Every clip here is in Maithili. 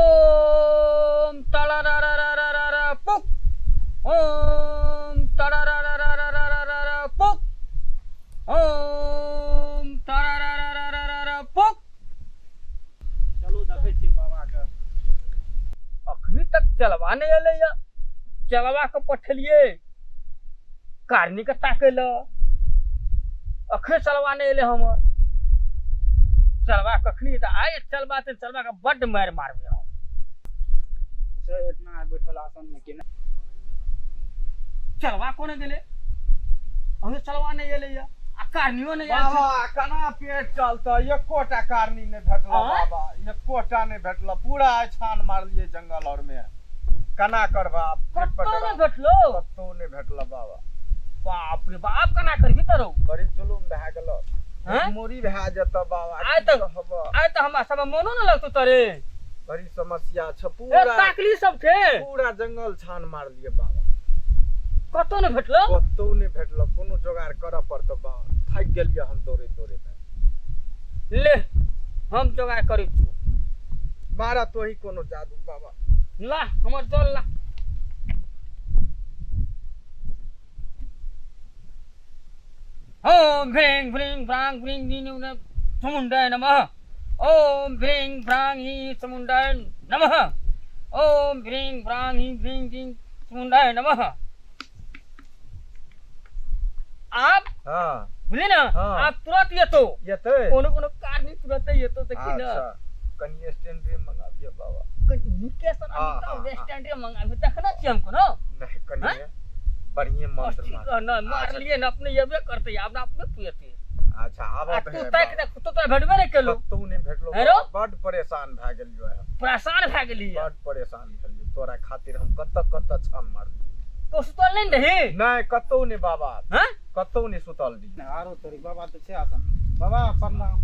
ओम तड़रररररर पुक, ओम तड़रररररर पुक, ओम तड़रररररर पुक। चलू देखै छियै बाबा के। अखनी तक चलवा नहि एलैया। चलवा के पठेलियै कारनी के ताकै लए, अखने चलवा नहि एलै हमर। चलवा कखनी तऽ आइ चलवा तऽ चलवा के बड्ड मारि मारबै हम। छै एतना बैठल आसन में के चलवा कोने गेलै? अभी चलवा नहि एलै या आ कारनियो नहि आयल छै। बाबा केना पेट चलतै? एकोटा कारनी नहि भेटल। आँय? बाबा एकोटा नहि भेटल, पूरा छान मारलियै जंगल और में। केना करबै आब? पेट पर कतौ नहि डरा- भेटलो? कतौ नहि भेटल बाबा। बाप रे बाप, केना करबी तरो? बड़ी जुलुम भए गेल। हैं? मोरी भए जेतऽ बाबा। आइ की तऽ- कहबऽ, आइ तऽ हमरा सब मोनो ने लगतौ तरे। बड़ी समस्या छै। ए पूरा ताकली सब छै, पूरा जंगल छान मारलियै बाबा, कतौ नहि भेटलो? कतौ नहि भेटल। कोनो जोगाड़ करऽ पड़तौ बाबा, थाकि गेलियै हम दौड़ैत दौड़ैत। ले, हम जोगाड़ करै छी। मारा तोही कोनो जादू बाबा। ला हमर जल ला। ओम भ्रीं भ्रीं भ्रांग भ्रीं ह्रीं समुण्डाय नमः। ओम भ्रीं भ्रांग ह्रीं समुण्डाय नमः। ओम भ्रीं भ्रांग ह्रीं भ्रीं ह्रीं समुण्डाय नमः। आप हाँ बुझली ने? हाँ। आप तुरंत एतो। एतै? कोनो कोनो कार नहीं, तुरंत एतो। देखी ने। अच्छा, कनि स्टैंड मंगाबियौ बाबा। कनि नीके सन। हाँ, हाँ, हाँ। स्टैंड मंगाबी, देखने छियै हम कोनो। नहि, कनि हाँ? बढ़िए मंत्र ठीक मार। रह न मारलियै ने, अपने एबे करतै, आब अपने पुएतै। अच्छा, आब आ तू ताकि देख, तू तोरा भेटबे नहि केलौ। कतौ नहि भेटलो। हेरो? बड परेशान भए गेलियो हम। परेशान भए गेली? बड परेशान भेलियो, तोरा खातिर हम कतऽ कतऽ छान मारलियो। तो सुतल नहि ने रही? नहि, कतौ नहि बाबा। हाँ? कतौ नहि सुतल रही। आरो तोरी बाबा तऽ छै आसन। बाबा प्रणाम।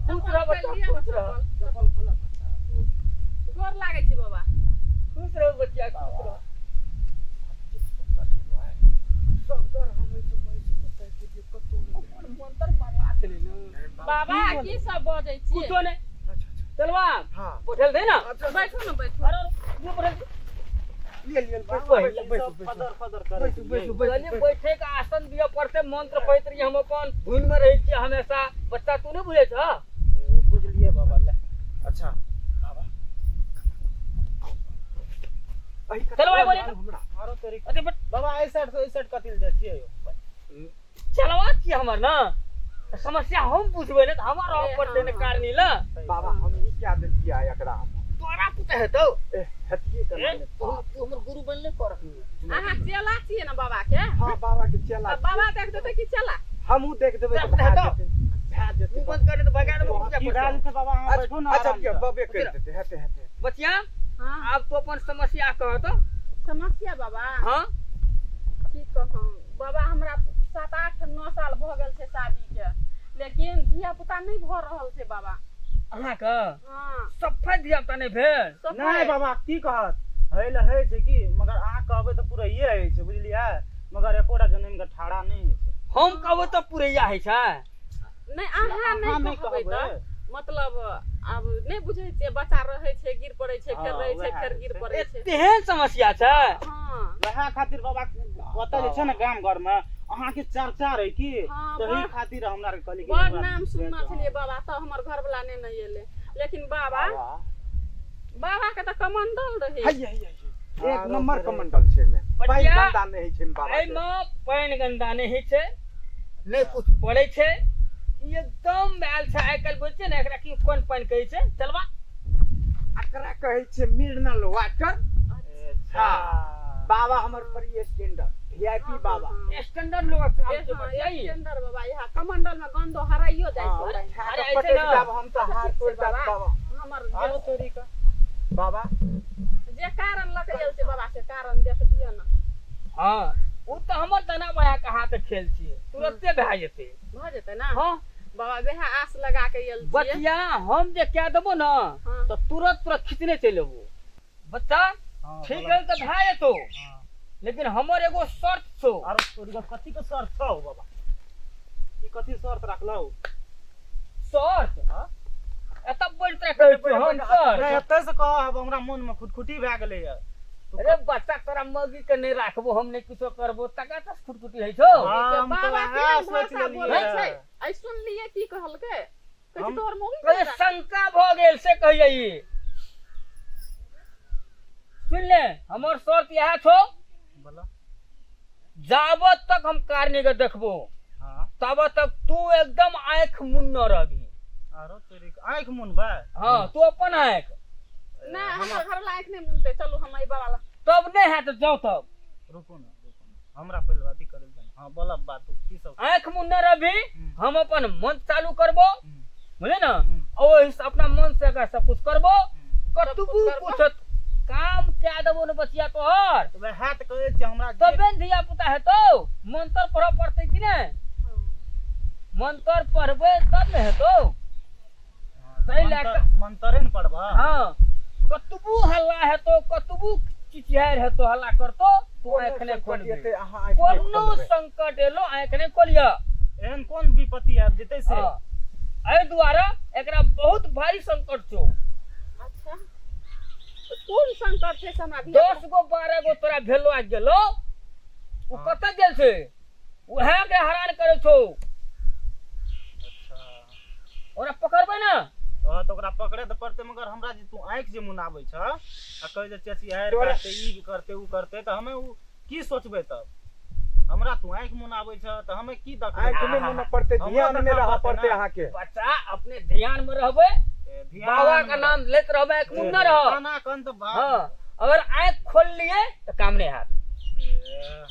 खुश रह बच्चा, खुश रह। चप्पल खोलऽ बच्चा। गोर लागै छी बाबा। खुश रह बच्चा, खुश रह। सब हम एहि कतौ नहि। अपन मंत्र मारला छलै ने। बाबा, की सब बजै छियै? कुछो नहि। अच्छा अच्छा। चलवा हाँ बैठल दे ना। अच्छा। बैठू ने, बैठू। अरे अरे, यो बैठल दे। लिए लिए, बैठू बैठू बैठू बैठू। फदर फदर करै बैठू बैठू बैठू। कहलियै बैठे के आसन दिअ पड़तै, मंत्र पढ़ैत रहियै, हम अपन धुन में रहै छियै हमेशा। बच्चा, तू नहि बुझै छह? बुझलियै बाबा, ले। अच्छा बाबा, चलो भाई, बोले। हमरा आरो तोरी अरे बट बाबा, एहि साइड से एहि साइड कथी लए जाइ छियै यौ? चलवा छियै हमर ने समस्या हम बुझबै ने तऽ हमर रहऽ पड़तै ने कारनी ल। बाबा, हम ई क्या देलियै एकरा हम? तोरा पुते हेतौ। ए हेतियै ए, केना ने? तू तू हमर गुरु बनले कर अखनी। अहाँ चेला छियै ने बाबा के? हाँ, बाबा के चेला। तऽ बाबा देख देतै कि चेला? हमहूँ देख देबै तऽ देख भए देतौ। जेतै, भए जेतै। मुँह बंद कर, तऽ भगा देबो। की भए जेतै बाबा? अहाँ बैठू ने अच्छा आराम अच्छा से। बबे कहि देतै, हेतै हेतै। बचिया। हाँ। आब तू अपन समस्या कह तऽ। समस्या बाबा? हाँ। की कहूँ बाबा, हमरा 7 8 9 साल भऽ गेल छै शादी के, लेकिन धिया पुता नहि भऽ रहल छै बाबा। अहाँके? हाँ। सफा धिया पुता नहि भेल? नहि बाबा, की कहत, होइ लए होइ छै कि, मगर अहाँ कहबै तऽ पुरैये होइ छै, बुझलियै? मगर एकोटा जनमि कऽ ठाढ़ा नहि होइ छै। हम कहबै तऽ पुरैया होइ छै? नहि, अहाँ अहाँ नहि नहि कहबै कहबै। तऽ मतलब आब नहि बुझै छियै, बच्चा रहै छै, गिर पड़ै छै, फेर हाँ, रहै छै, वएह फेर होइ गिर छै। पड़ै छै। तेहन समस्या छै? हाँ। वएह खातिर बाबा, ओतऽ जे छै ने गाम घर मे अहाँके चर्चा रहै की, हाँ, तही बड़- खातिर हमरा आरके कहली कि बड़ हमरा नाम सुनने हाँ। छलियै बाबा, तऽ हमर घरवला नहि ने एलै, लेकिन बाबा बाबा बाबा के तऽ कमंडल रहै। हैया हैया हैया, एक आरो नंबर तोरे। कमंडल छै एहिमे, पानि बचिया, गंदा नहि होइ छै एहिमे बाबा के। एहिमे पानि गन्दा नहि होइ छै, नहि कुछ पड़ै छै, ई एकदम आयल छै आइ काल्हि। बुझै छियै ने एकरा की कोन पानि कहै छै चलबा? एकरा कहै छै मिनरल वाटर। अच्छा। बाबा हमर बड़ी स्टैंडर्ड वीआईपी बाबा। स्टैंडर्ड लोग काम छै बचिया ई। स्टैंडर्ड बाबा, यहाँ कमंडल में गंदो हराइयो जाइ हाँ, छै। उठा अरे कऽ ऐसे पटकि ना। देब हम तऽ अच्छा, हाथ ठीक छै तोड़ि देब बाबा। बाबा। हमर आरो तोरी का बाबा जे कारण लऽ के आयल छै बाबा, से कारण देख दिअ ने। हाँ, ओ तऽ हमर दाना बाया के हाथ खेल छियै, तुरते भए जेतै। भऽ जेतै ने? हाँ। बाबा, वएह आस लगा के आयल छियै। बचिया, हम जे कए देबो ने हाँ। तऽ तुरंत तुरंत खींचने चलि अबो बच्चा। हाँ, ठीक बोला। है, तऽ भए जेतौ। हाँ। लेकिन हमर एगो शर्त छौ। आरो तोरी के कथी के शर्त छौ बाबा? ई कथी शर्त रखलौ? शर्त? हाँ? एतऽ बोल तोरा कहै छियौ हम शर्त। नहीं, एतऽ से कहब, हमरा मन में खुटखुटी भए गेलैया। अरे बच्चा, तोरा मौगी के नहीं राखबो, हम नहीं कुछो करबो, तका तस खुटखुटी होइ छौ। हाँ, हम तऽ बाबा वएह केहन सोचि भाषा लेलियै। बोलै छै। ऐ सुनलियै की कहलकै? कहै छै तोहर मौगी कहे के राख। शंका भऽ गेल से कहियै ई। सुन ले, हमर शर्त इएह छौ। बोलो। जाबत तक हम कारनी के देखबो, हाँ, ताबत तक तू एकदम आँखि मुन्न रहबी। आरो तोरी आँखि मुनबै? हाँ, तू अपन आँखि। नहि, हमर घरवाला आँखि नहि मुनतै। चलू, हम एहि बाबा लग। तब नहि हैत, जाउ तब। रुकू ने, रुकू ने, हमरा पहिले अथी करै लए। हाँ, बोलब बात, तू की सब। आँखि मुन्ने रहबी, हम अपन मन चालू करबो, बुझले ने? हम्म। ओहि से अपना मन से अगर सब कुछ करबो, कतबो सब कुछ करबो। पूछत, काम कए देबो ने बचिया तोहर। तऽ वएह तऽ कहै छियै हमरा जे- तबे ने धिया पुता हेतौ। मंत्र पढ़ऽ पड़तै कि नहि? मंत्र पढ़बै तब ने हेतौ। हाँ, ताहि लए मंतर- मंतरे ने पढ़बह। हाँ, कतबो हल्ला हेतौ, कतबो चिचियार हेतौ, हल्ला करतौ, तू आँखि नहि संकट खोलबी। एतै, अहाँ आँखि नहि कोनो खोलबै। संकट एलो, आँखि नहि खोलिह। एहन कोन विपत्ति आबि जेतै से? हाँ, एहि दुआरे एकरा बहुत भारी संकट छौ। अच्छा, तऽ कोन संकट छै से हमरा धिया 10 गो 12 गो तोरा भेलो आबि गेलो, ओ हाँ। कतऽ गेल छै? उएह के हैरान करै छौ। अच्छा। ओकरा पकड़बै ने? हाँ, तऽ ओकरा पकड़े तऽ पड़तै, मगर हमरा जे तू आँखि जे मुनाबै छह आ कहै जे चची हारि तोरा- करतै, ई करतै, ऊ करतै, तऽ हमे ऊ की सोचबै तब? हमरा तू आँखि मुनाबै छह तऽ हमे की देखबै? आँखि नहि मुनऽ पड़तै, हमरो ध्यान मे देखऽ रहऽ पड़तै पड़तै ने। अहाँके। बच्चा, अपने ध्यान में रहबै, ए, ध्यान बाबा के मे नाम लेत रहबै, आँखि मुन्ना रह। काना कन तऽ बाप। हाँ, अगर आँखि खोल लिए तऽ काम नहीं हैत। ए,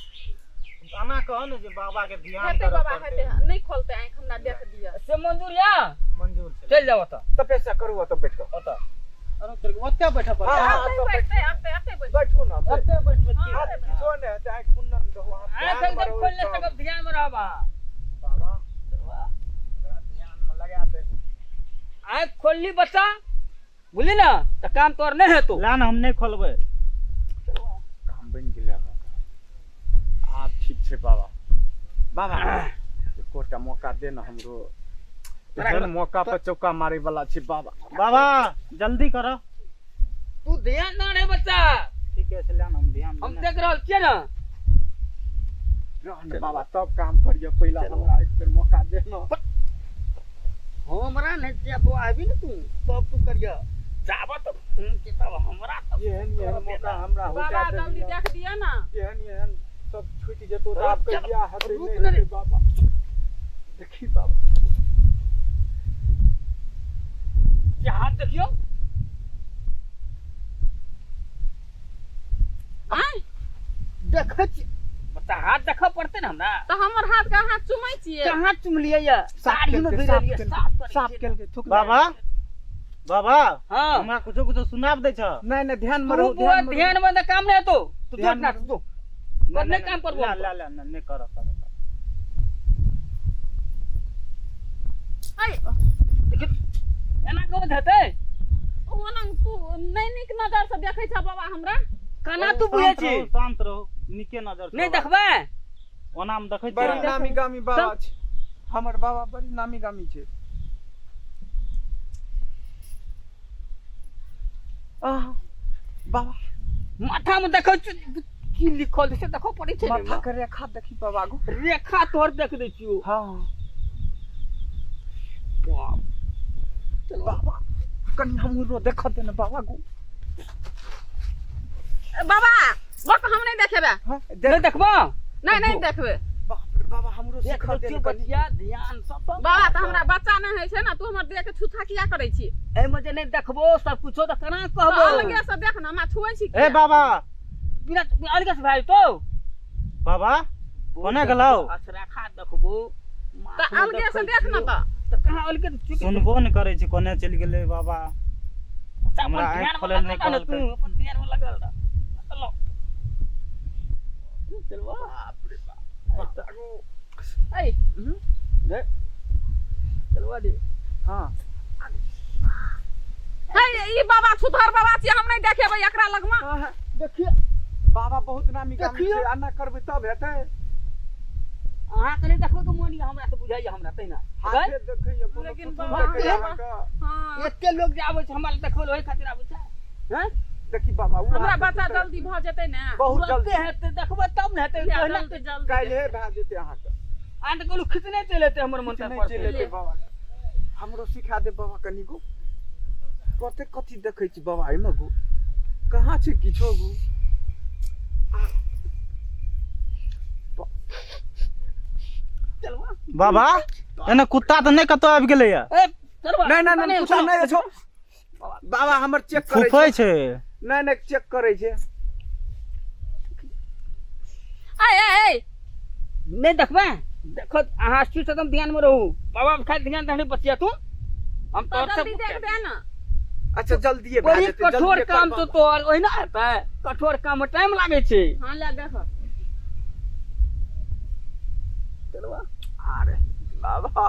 एना कह ने जे बाबा के ध्यान हेतै करऽ बाबा, पड़तै। हेतै, नहि खोलतै आँखि, हमरा देख दिअ। से मंजूर या? मंजूर छै। चलि जाओ ओतऽ। तपस्या करू ओतऽ बैठ कऽ। ओतऽ। अरे तोरे ओते बैठऽ पड़तै। हाँ, एतै तऽ बैठतै, एतै, एतै बैठतै। बैठू ने ओतऽ। ओते बैठबै की? हाँ। आब किछो नहि हेतै, आँखि मुन्नन रहू अहाँ, आँखि ध्यानमे एकदम रहू खोलि नहि एकदम। सकब, ध्यान में रहब अहाँ। बाबा, ओकरा ध्यानमे लगा दे। आँखि खोलली बच्चा, बुझली ने, तऽ काम तोहर नहि हेतौ। ला ने, हम नहि खोलबै। काम बनि गेलै आब। आब ठीक छै बाबा। बाबा, एकोटा मौका दे ने हमरो। एहन मौका पर चौका मारे वाला छै बाबा। बाबा, जल्दी करऽ। तू ध्यान ना रे बच्चा। ठीके छै, ला ने, हम ध्यान हम देने। देख रहल छियै ने। रह ने बाबा, तब काम करिय, पहिले हमरा एक बेर मौका दे ने। हमरा नहि छियै, बौआ, आबी ने तू तब तू करिय। जाबत हम छी तब हमरा तब एहन एहन मौका हमरा बाबा, होता जल्दी देख दिअ ने। एहन एहन सब छूटि जेतौ तऽ आब कहिया हेतै? रुक नहि ने रे। हेतै बाबा, देखी बाबा। जे हाथ देखियौ। आँय? देखै छी बच्चा, हाथ देखऽ पड़तै ने हमरा। तऽ हमर हाथ के अहाँ चुमै छियै? कहाँ चुमलियै या? साड़ी में केलकै, भिड़लियै, साफ साफ करै साफ छियै। केलकै, थूक। बाबा, बाबा। हाँ। हमरा कुछो कुछो सुनाब दै छ। नहि नहि, ध्यान मे तू रहू, बुआ ध्यान मे रहू। ध्यान में तऽ काम नहि हेतौ। तू ध्यान जो ना, में तू जो नहि काम करबो। ला ला ला, नहि करऽ, करऽ। ऐ, एना कहबो हेतै? ओना तू नहि नीक नजर से देखै छ बाबा हमरा। केना तू बुझै शांत छी? रहू, शांत रहू, नीके नजर से नहि बाबा। देखबै? ओना हम देखै बड़ी छियै। नामी गामी बाबा छै हमर बाबा, बड़ी नामी गामी छै। आह बाबा। माथा में देखै छी की लिखल छै से देखऽ पड़ै छै ने। माथा के रेखा देखी बाबा गो। रेखा तोहर देख दै छियौ। हाँ। बाप। चलो। बाबा, कनि हमरो देख दे ने बाबा गो। ए, बाबा, बक, हम नहि देखेबै। हाँ, नहि देख। देखबो? नहि, नहि देखबै। बाप रे बाबा, हमरो देख सिखा दै दे छियौ ने कनि। बचिया, ध्यान से तऽ। बाबा, तऽ हमरा बच्चा नहि होइ छै ने, तू हमर देह के छूछा किया करै छी? एहिमे जे नहि देखबो सब कुछो तऽ केना तऽ कहबो? अलगे से देख ने, हमरा छुए छी ए किया? बाबा। बिना अलगे से भए जेतौ। बाबा, कोने गेलौ? रेखा देखबो। तऽ अलगे से देख ने तऽ। तऽ कहाँ अलगे से चुकि? सुनबो ने करै छै, कोने चलि गेलै बाबा? अपन हमरा आँखि ध्यान में खोलै लए नहि लगल रह ने तू। कहलकै। अपन ध्यान में लगल रह। चलो चलबो। बाप रे बाप। ऐ दे, चलवा दे। हाँ। हे, ई बाबा छुतहर बाबा छियै, हम नहि देखेबै एकरा लगमे। हाँ, देखिए। बाबा बहुत नामी गामी देखियौ। छै, एना करबै तब हेतै। अहाँके नहि देखबै के मोन यऽ हमरा से बुझाइए हमरा तहिना। हाथे देखैए कोनो लेकिन कुटुम बाबा देखैए हमरा- अहाँके। हँ एते लोग जे आबै छै हमरा लग देखबै लए, ओहि खातिर आबै छै हैं? देखी बाबा ओ हमरा हाथे बच्चा देखै- जल्दी भऽ जेतै ने। बहुत तुरन्ते जल्दी हेतै, देखबै तब ने हेतै। लिअ, पहिने जल्दी जल्दी। काल्हे भए जेतै अहाँके। अहाँ तऽ कहलहुँ खिचने चलि एतै हमर मंत्र नहि पर। चलि एतै बाबा। हमरो सिखा दे बाबा कनिगो। कते कथी देखै छी बाबा एहिमे गो? कहाँ छै किछो गो? चलबा। बाबा, एने कुत्ता तऽ नहि कतौ आबि गेलैया? ए चलबा। नहि नहि नहि, कुत्ता नहि छौ बाबा, हमर चेक करै फूफै छै। छै। नहि नहि, चेक करै छै। आय आय आय। नहि देखबै, देखो अहाँ स्थिर एकदम ध्यान में रहू बाबा, खाली ध्यान दे बचिया तू, हम तो तोर से जल्दी देख दे ने। अच्छा, जल्दिए भए बड़ी जेतै, कठोर जल्दिए काम कर तो बाबा। तोहर ओहिना हेतै, कठोर काम में टाइम लागै छै। हाँ, ले देख। चलबा। अरे बाबा,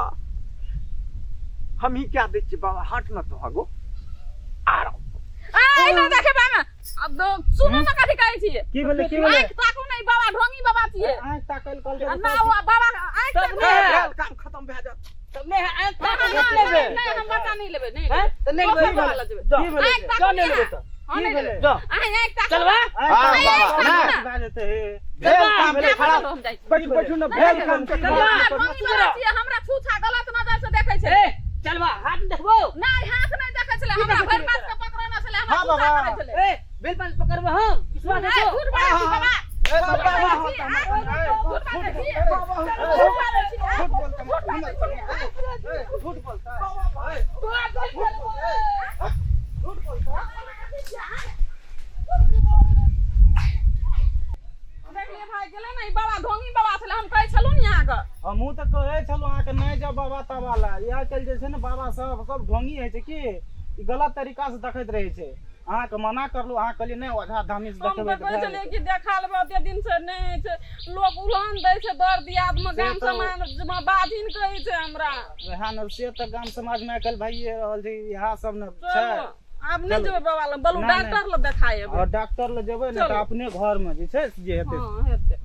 हम ही क्या दै छियै बाबा, हट न तो आगो आ रहो। आय ना देखे बाबा, अब तो सुनो ना, कथी कहै छियै? की भेलै, की भेलै? आँखि ताकू नहि, बाबा ढोंगी बाबा छियै। आँखि ताकल कहलकै। आ ना ओ बाबा आँखि तब ताकू। नहि है। भेल काम खत्म भए जायत। तब नहि है, आँखि नहि, ताकू, नहि, नहि लेबै। नहि, हम बच्चा नहि लेबै, नहि हैं? लेबै। तऽ नहि दोसर लेबै। बाबा लग जेबै। जा। की भेलै? आँखि जा, ताकू नहि नहि लेबै है। तऽ। हाँ, की नहि भेलै? लेबै। जा। अहाँ आँखि ताकू। चलबा। हाँ, आँखि बाबा, ताकू नहि। ना। भए जेतै हे। भेल काम क्या खराब। करब, हम जाइ छी। बैठू बैठू ने, भेल काम के चलबा। खराब। ढोंगी बाबा छियै, हमरा छूछा गलत नजर से देखै छै। ए चलबा, हाथ में देखबो? नहि, हाथ नहि देखै छलै, की हमरा देखै भरि छलै? पास के पकड़ने छलै, हमरा हाँ, छूछा बाबा। करै छलै। ए बेल पान पकड़बो हम, विश्वास नहि, है? झूठ बाजै छी बाबा। ए झूठ बाबा, बाजै छी, आँख झूठ बाजै छी। झूठ बाजै छी, आँख झूठ बाजै छी। झूठ बोलता। तोरा झूठ बोलबै। झूठ बोलता। देखलियै भाइ गेलै ने, ई बाबा ढोंगी बाबा छलै, हम कहै छलहुँ ने अहाँके। हमहूँ तऽ कहै छलहुँ अहाँके, नहि जाउ बाबा ताबा लए। ई आइ काल्हि जे छै ने बाबा सब सब ढोंगी होइ छै की, ई गलत तरीका से देखैत रहै छै। अहाँके मना करलहुँ, अहाँ कहलियै नहि, ओझा धामी से हम देखेबै तऽ तऽ कहै भए छलियै जेतै। कि देखा लेबै, ओते दिन से नहि होइ छै, लोक उलान दै छै दर दियादमे, से गाम तऽ- समाजमे बाजिन कहै छै हमरा। वएह ने, से तऽ गाम समाजमे आइ काल्हि भइए रहल छै, इएह सब ने छै। चलू, आब नहि चलू। जेबै बाबा लग, बलू नहि, नहि। डॉक्टर लग देखा एबै। आओर डॉक्टर लग जेबै ने तऽ चलू। अपने घरमे जे छै से जे हेतै। हँ, हेतै।